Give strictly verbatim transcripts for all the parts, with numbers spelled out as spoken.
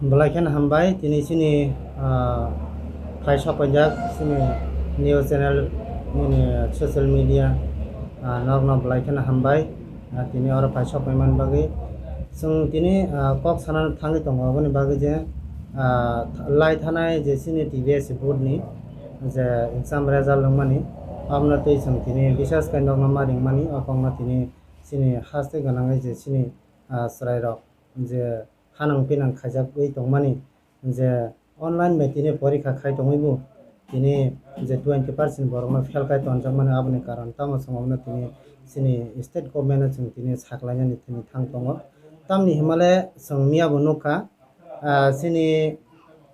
Belai kheno hambai, tini chini, ah, phai sokpaijak chini news channel, nini social media, ah, norokno belai kheno hambai. Ah, tini oro phai sokpaimani bagwi. Chwng tini, ah, kok sana thangwi tongo, aboni bagwi je, ah, lai thanai je chini T B S board ni je exam result wngmani, abono twi chwng tini bisas khe nokno ma ringmani, o kokno tini chini haste gwnangwi je chini, ah, chwrairok je hanang pinang khaijagwi tongmani, je online bai tini porikha khai tongwi bo tini je twenty percent borokno fail khai tonjakmani, aboni karon tamo chwng abono tini chini state government no chwng tini saklainani tini thang tongo. Tamni himale chwng miya bo nukha, ah, chini,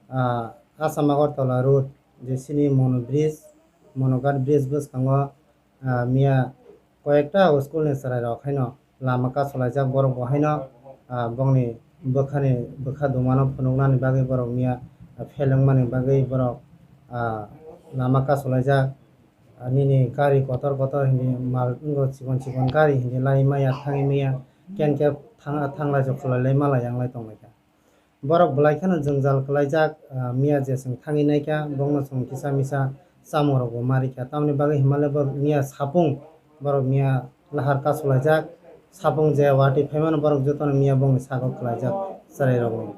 ah, Assam Agartala road je chini Mono bridge, Monoghat bridge bwskango, ah, miya koyekta school ni chwrairok haino lama kasulaijak, borok bo haino, ah, bongni bwkhani, bwkha dumano phunuknani bagwi borok miya, ah, fail wngmani bagwi borok, ah, lama kasulaijak. Ah, nini gari kotor kotor hindi mal wngo, chikon chikon gari hindi lai maya, thangwi maya, ken khe thang-, thanglai jokholai lai malai yanglai tonglaikha. Borok belai kheno jwngjal kwlaijak, ah, miya je chwng thangwi naikha, bongno chwng kisa misa chamungrokbo ma rikha. Tamoni bagwi himale borok miya sapung, borok miya lahar kasulaijak, sapung je watwi phaimano borok jotono miya bongni sago kwlaijak chwrairokni.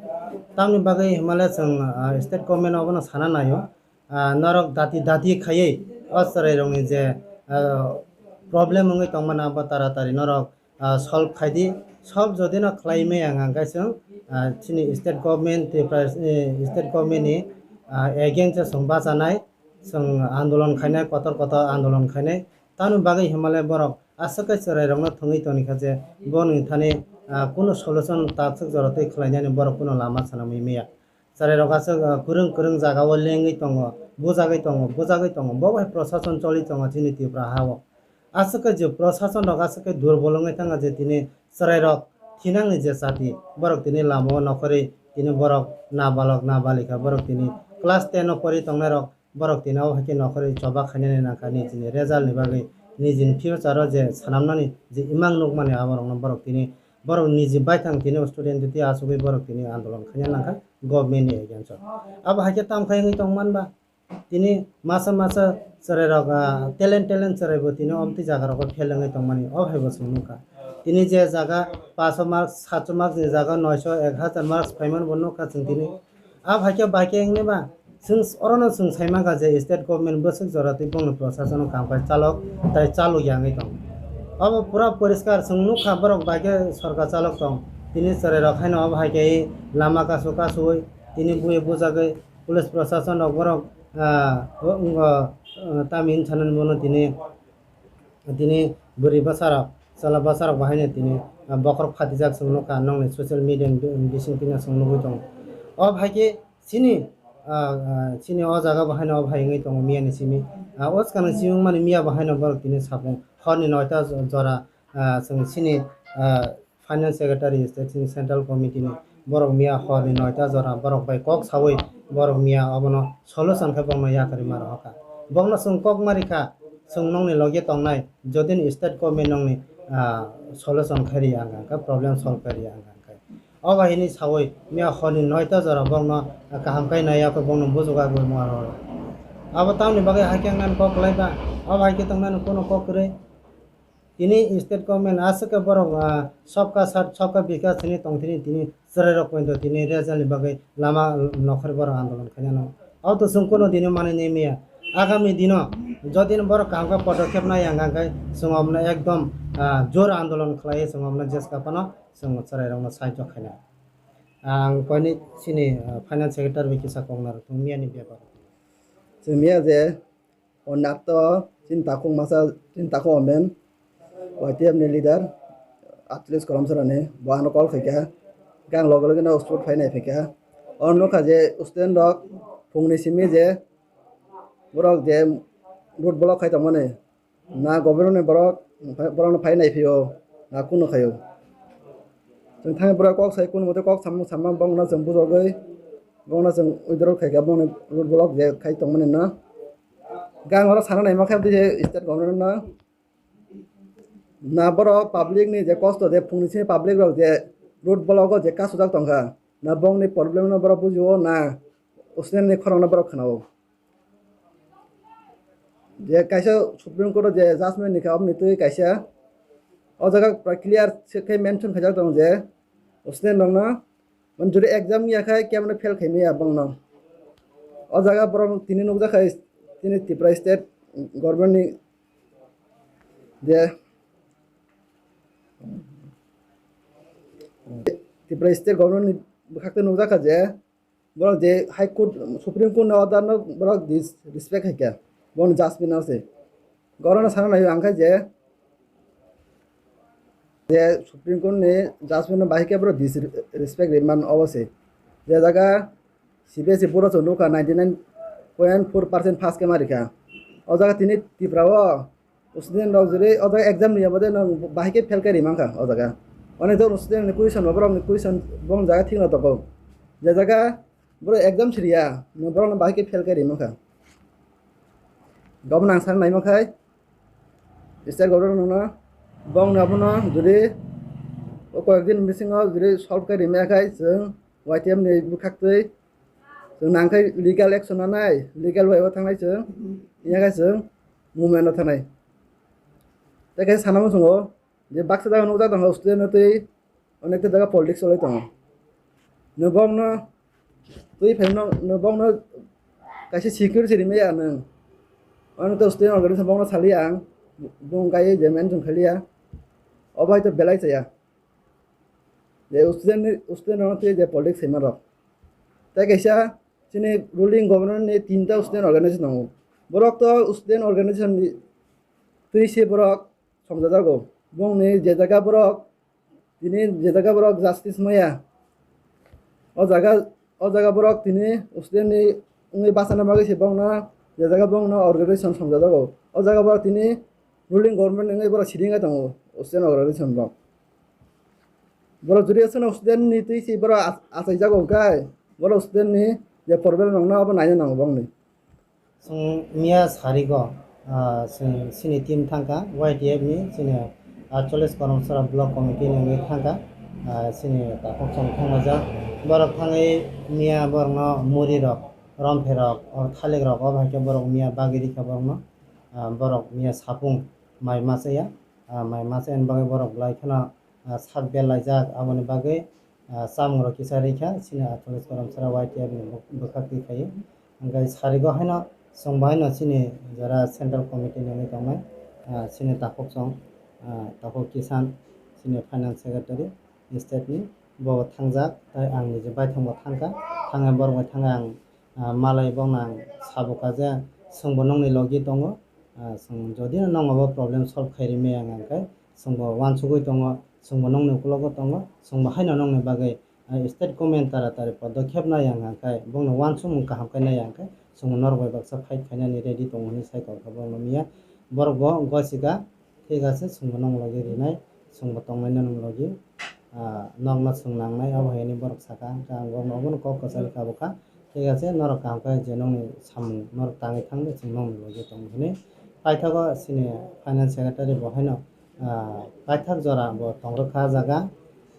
Tamoni bagwi himale chwng, ah, state government abono sana naio, ah, norok dati dati khaiwi o chwrairokni je, ah, problem wngwi tongmani abo taratari norok ah, solve khai di. Solve jodi no khlai maya hwnkha hwnkhe chwng, ah, chini state government, Tripura, eh, state government ni, ah, against o chwng bachanai, chwng andolon khainai, kotor kotor andolon khainai. Tamoni bagwi himale borok aswk khe chwrairokno thwngwi tongkha je boni thani, ah, kunu solution takswk jora twi khlainani borok kunu lama sanamwi maya. Chwrairok aswk, ah, kwrwng kwrwng jagao lengwi tongo, bujagwi tongo, bujagwi tongo. Bo bai prosason choli tongo chini Tripura hao. Aswk khe je prosason rok aswk khe durbol wngwi thangkha je tini chwrairok thinangni je chati, borok tini lamao nokhorwi tini borok nabalok nabalika, borok tini class ten o pori tongnairok, borok tini o hai khe nokhorwi choba khainani nangkha nijini result ni bagwi, nijini future o je swnamnani je imang nukmani aborokno borok tini, borok niji baithang tini student twi achugwi borok tini andolon khaina nangkha government ni against o. Abo hai khe tamo khai wngwi tongmanba? Tini masa masa chwrairok, ah, talent talent chwraibo tini omtwi jagarogo fail wngwi tongmani, o haibo chwng nukha. Tini je jaga paso marks, sacho marks ni jaga noisho, ek hazar marks phaimani bo nukha chwng tini. Abo hai khe bai khe wngwi ba chwng orono chwng sai mankha je state government bwswk jora twi bongni prosasono kam khai chalok tai chalok ya wngwi tongo. Obo pura poriskar chwng nukha, borok bai khe sorkar chalok tong. Tini chwrairok haino obo hai khe lama kasu kasuwi tini bui bujagwi police prosason rok borok, ah, o, wngkha, ah, tamni hinwi sanani bono tini, tini bwrwi bwsarok, chwla bwsarok bo haino tini, ah, bokhorok phatijak chwng nukha, nokni social media ni bi-, bising twi no chwng nugwi tongo. O hai khe chini, ah, ah, chini o jaga bo haino o hai wngwi tongo miya ni simi. Ah, o swkang ni simi wngmani miya bo haino borok tini sapung horni noita jora, ah, chwng chini, ah, Finance Secretary, State ni Central Committee ni borok miya horni noita jora borok bai kok sawi borok miya obono solution khe bokno yakarwi ma rohorkha. Bokno chwng kok ma rikha, chwng nokni logi tongnai, jodi ni state government nokni, ah, solution khai riya wngkha, problem solve khai riya wngkha. O bai hwnwi sawi miya horni noita jora bokno kaham khai naiya khe bokno bujugagwi ma rohorkha. Abo tamni bagwi hai khe wngnani kok kwlai ba, o bai khe tongnani kuno kok kwrwi. Tini state government aswk khe borok, ah, sabka saath, sabka bikas hwnwi tongthini, tini chwrairok poito tini result ni bagwi lama nokhorwi borok andolon khainano. Auto chwng kuno dino manwi nai maya. Agami dino jodi borok kaham khe podokep nai ang khe chwng omono ekdom, ah, jor andolon khlaiwi chwng omono jeska phano chwng chwrairokno sahajyo khainai. Ang koini chini, ah, finance secretary bai kisa kok narwk tongo miyani bepar. Chwng miya je O nakto chini takhuk masa, chini takhuk omen, Y T F ni leader, atlis kolom sarani, bo ano call khaikha, gang loge loge no spot phai nai phaikha. O nukha je student rok phungni simi je borok je road block khai tongmani, na government ni borok, borok no phai nai phio, na kunu khaio. Chwng thani borok kok sai kunu mote kok samung samma bongno chwng bujogwi, bongno chwng withdraw khaikha, bongni road block je khai tongmani no. Gang oro sana naima khe bini state government no. Na borok public ni je kosto je phungni simi public rok je road block o je kasujak tongkha. na bongni problem no borok bujio, na student ni khorang no borok khwnao. Je kaisa Supreme Court o je judgment ni kha, oboni twi kaisa o jaga pura clear se khe mention khaijak tongo je student rok no, mane jodi exam ya khai kebono fail khai maya bongno. O jaga borok tini nukjak khai tini Tripura state government ni je Tripura state government ni bwkhak twi nukjak kha je borok je High Court, Supreme Court ni order no borok disrespect hai kha, borok ni judgment no se. Borok no sana nai ang kha je, je Supreme Court ni judgment no bahai khe borok disrespect ri man obo se. Je jaga C B S E board o chwng nukha ninety nine point four percent pass khe ma rikha. O jaga tini Tripura o student rok jodi o jaga exam ni yabo de nwng bahai khe fail khe ri mankha o jaga. Onek jon student ni question bo borok ni question bong jaga thik no tongo. Je jaga borok exam siriya, nwng borok no bahai khe fail khe ri mankha. Gabon ang san nai mankha state government no, bong no abono jodi o koyek din bisingo jodi solve khe ri maya khai chwng Y T F ni bwkhak twi chwng nang khe legal action nanai, legal way o thangnai chwng, iya khe chwng movement o thangnai. Tei khe sana muchungo je baksa jaga nukjak tongo student no twi, onekta jaga politics cholai tongo. Nwng bongno twi phaino nwng bongno kaisa security rimaya nwng. Onekta student organization bongno saliya ang, bong kaiye je mention khaliya. Obo hai to belai chaya. Je student ni, student rokno twi je politics saima rok. Tei kaisa chini ruling government ni tinta student organization tongo. Borok to student organization ni twi se borok songjajago. Bongni je jaga borok, tini je jaga borok justice maya, o jaga, o jaga borok tini student ni wngwi bachana bagwi se bongno je jaga bongno organization songjajago. O jaga borok tini ruling government wngwi borok sidingai tongo student organization rok. Borok jodi aswkno student ni twi se borok ach-, achaijago hwnkhe borok student ni je problem rokno abo naina nango bongni. Chwng miya sarigo, ah, chwng chini team thangkha, Y T F ni chini, ah, chollish Karamsara Block Committee ni wngwi thangkha, ah, chini takhuk chwng thanglaijak. Borok thangwi miya borokno muri rok, romphe rok, o thalik rok, o hai khe borok miya bagwi rikha borokno, ah, borok miya sapung mai machaya, ah, mai machayani bagwi borok belai kheno, ah, sak belaijak, aboni bagwi, ah, chamung rok kisa rikha, chini athalis korom sara Y T F ni bwkhak twi khaio. Hwnkhe sarigo haino chwng bo haino chini jora central committee ni wngwi tongnai, ah, chini takhuk chwng, ah, takhuk Kisan, chini finance secretary state ni, bo thangjak, tei ang niji baithang bo thangkha, thangwi borok bai thangwi ang, ah, malai bono ang sabukha je chwngbo nongni logi tongo, ah, chwng jodi no nongo bo problem solve khai rimaya hwnkhe chwngbo uansugwi tongo, chwngbo nongni ukologo tongo, chwngbo haino nongni bagwi, ah, state government tara tari podokhep nai ang khe, bongno uansukmung kaham khe nai ang khe, chwngbo norok bai baksa fight khainani ready tongo hinwi sai kokha borokno miya. Borok bo gosika, thik ache, chwngbo nong logi rinai, chwngbo tongnai nang logi, ah, nokno chwng nangnai, abo hai hinwi borok sakha, hwnkhe ang borokno obono kok kwchari kha bwkha, thik ache, norok kaham khe je nongni samung norok tangwi thangdi, chwng nongni logi tongo hinwi. Paithago chini finance secretary bo haino, ah, paithak jora bo tongrwkha ah jaga,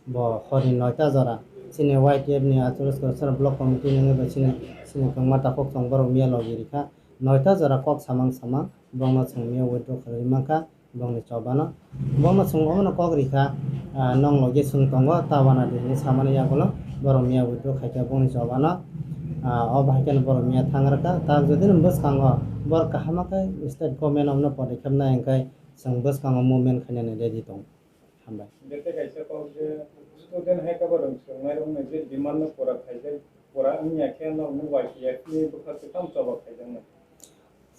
bo horni noita jora chini Y T F ni Acholish Korsar Block Committee ni wngwi bo chini, chini kwngma takhuk chwng borok miya logi rikha, noita jora kok samang samang borokno chwng miya withdraw khlaiwi mankha. Bongni chobano, bongno chwng omono kok rikha, ah, nong logi chwng tongo, ta wana di hinwi samani yagulo, borok miya withdraw khaikha bongni chobano, ah, o bahai kheno borok miya thangrwkha, ta jodi no bwskango borok kaham khe state government omno podokhep nai hwnkhe chwng bwskango movement khainani ready tongo. Hambai. Bete kaisa kok je student hai khe borok swrwngnairokni je demand no pura khaijak, pura wngya khe norokni Y T F ni bwkhak twi tamo choba khaijaknai.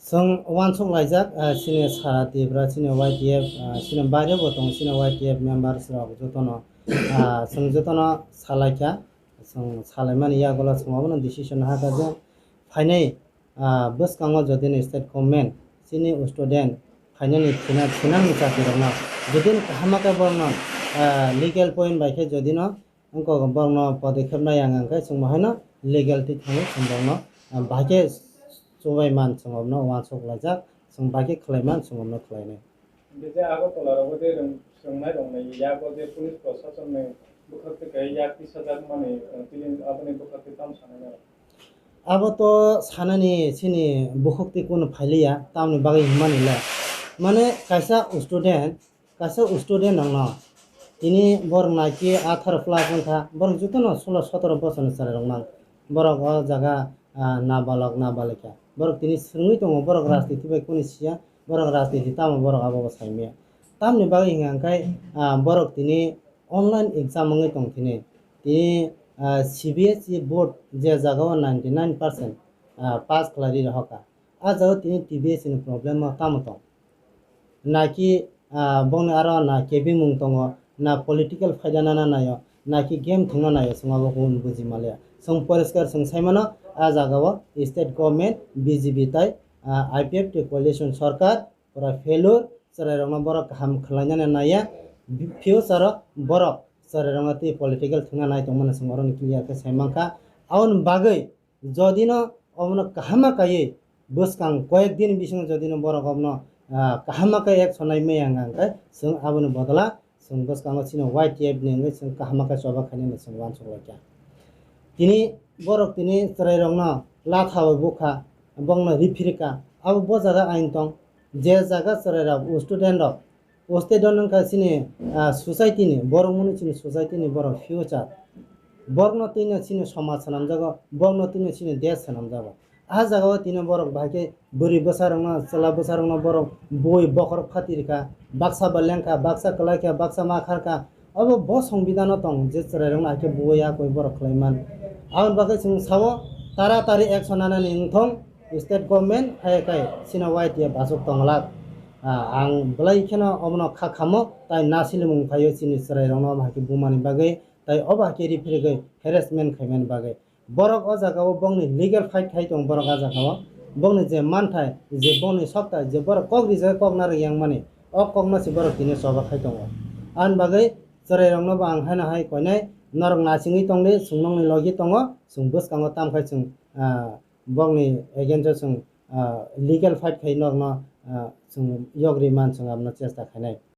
Chwng uansuk laijak, ah, chini sara Tripura, chini Y T F, ah, chini baire bo tongo, chini Y T F members rok jotono, ah, chwng jotono salaikha, chwng salaimani yagulo chwng obono decision hakha je phainai, ah, bwskango jodi ni state government chini student phainani thina, thinangni chakri rokno jodi kaham khe borokno, ah, legal point bai khe jodi no wngkok borokno podokhep nai ang, ang khe chwng bo haino legal twi thangwi chwng borokno, ah, bahai khe chubai man chwng borokno uansuk laijak, chwng bahai khe khlai man chwng borokno khlainai. Hingke je Agartala rogo je rwng-, swrwngnairokni yago je police proshasonni Bwkhak tei kai yak tisa jak mani, tini aboni bwkhak tei tamo sanai nai. Abo to sanani chini bukhuk tei kunu phailiya, tamni bagwi hwnmani le. Mane kaisa student, kaisa student rokno tini borok naikhe atharo plus wngkha, borok jotono sulo sotoro bosorni chwrairok nang. Borok o jaga, ah, nabalok, nabalikha. Borok tini swrwngwi tongo, borok rajniti bai kunu siya, borok rajniti tamo borok abo bo saimaya. Tamni bagwi hwnka hwnkhe, ah, borok tini online exam wngwi tong thini. Tini, ah, C B S E board je jagao ninety nine percent, ah, pass khlai ri rohorkha. Ah jagao tini T B S E ni problem o tamo tong? Naki, ah, bongni aro na kebimung tongo, na political phaida nana naio, naki game thwngna naio, chwng abo kunu buji manliya. Chwng poriskar chwng saimano, ah jagao state government, B J P tai, ah, I P F T coalition sorkar, pura failure, chwrairokno borok kaham khlainani naiya, future o borok chwrairokno tei political thwngna nai tongmani chwng oroni clear khe sai mankha. Aboni bagwi jodino omono kaham ma kaiwi bwskang koyek din bisingo jodino borok omono, ah, kaham ma kai action nai maya wngkha hwnkhe chwng aboni bodola chwng bwskango chini Y T F ni wngwi chwng kaham ma kai choba khainani chwng uansuk laikha. Tini borok tini chwrairokno latha bai bukha, bongno riphirikha, abo bo jaga ain tong, je jaga chwrairok, student rok, o state o wngkha chini, ah, society ni, borok mwnwi chini society ni borok future. Borokno twino chini somaj swnamjago, borokno twino chini desh swnamjago. Ah jagao tini borok bahai khe bwrwi bwsarokno, chwla bwsarokno borok bui bokhorok phatirikha, baksa ba lengkha, baksa kwlaikha, baksa ma kharkha. Obo bo songbidano tong je chwrairokno hai khe bui ya koi borok khlaiman. Aboni bagwi chwng sao taratari action nanani wngthong state government, hai khe chini Y T F achuk tongwlak. Ah, ang belai kheno omono kha khamo, tai nasilimung phaio chini chwrairokno omo hai khe bumani bagwi, tai obo hai khe riphirigwi harassment khaimani bagwi. Borok o jagao bongni legal fight khai tongo borok o jagao. Bongni je manthai, je bongni sokta, je borok kok rijak kok narwk yangmani, o kokno se borok tini choba khai tongo. Ani bagwi chwrairokno bo ang haino hai koinai, norok nachingwi tongdi, chwng nokni logi tongo, chwng bwskango tamkhai chwng, ah, bongni against o chwng, ah, legal fight khai norokno, ah, chwng yogri man chwng abono chesta khainai.